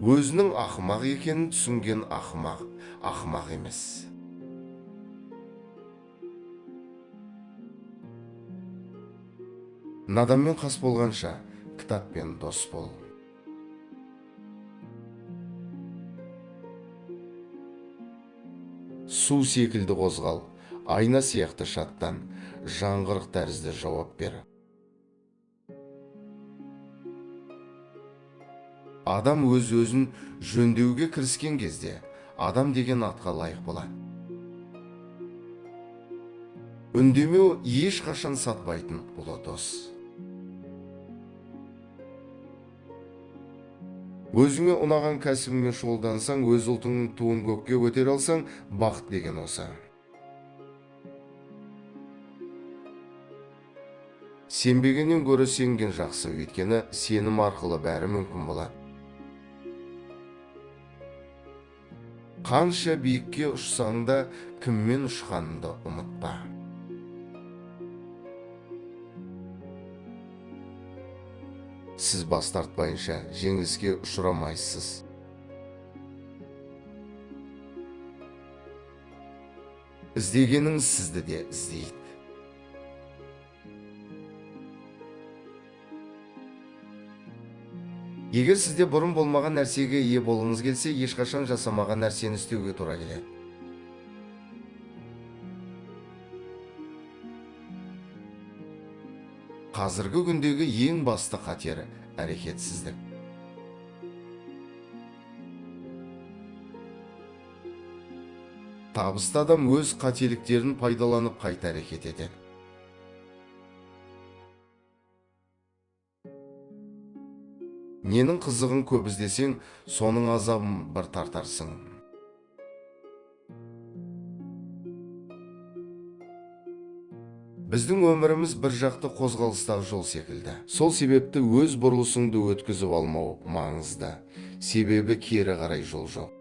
Өзінің ақымақ екенін түсінген ақымақ, ақымақ емес. Наданмен қас болғанша, кітаппен дос бол. Су секілді қозғал, айна сияқты шаттан, жаңғырық тәрізді жауап бер. Адам өз-өзін жөндеуге кіріскен кезде, адам деген атқа лайық болады. Үндемеу ешқашан сатпайтын ұлы дос. Өзіңе ұнаған кәсібіңмен шұғылдансаң, өз ұлтыңның туын көкке көтере алсаң, бақыт деген осы. Сенбегеннен гөрі сенген жақсы, өйткені сенім арқылы бәрі мүмкін болады. Қанша биікке ұшсаң да, кіммен ұшқаныңды ұмытпа. Сіз бас тартпайынша жеңіліске ұшырамайсыз. Іздегеніңіз сізді де іздейді. Егер сізде бұрын болмаған нәрсеге ие болғыңыз келсе, ешқашан жасамаған нәрсені істеуге тура келеді. Қазіргі күндегі ең басты қатер әрекетсіздік. Табысты адам өз қателіктерін пайдаланып қайта әрекет етеді. Ненің қызығын көп іздесең, соның азабын бір тартарсың. Біздің өміріміз бір жақты қозғалыстағы жол секілді. Сол себепті өз бұрылысыңды өткізіп алмау маңызды. Себебі кері қарай жол жоқ.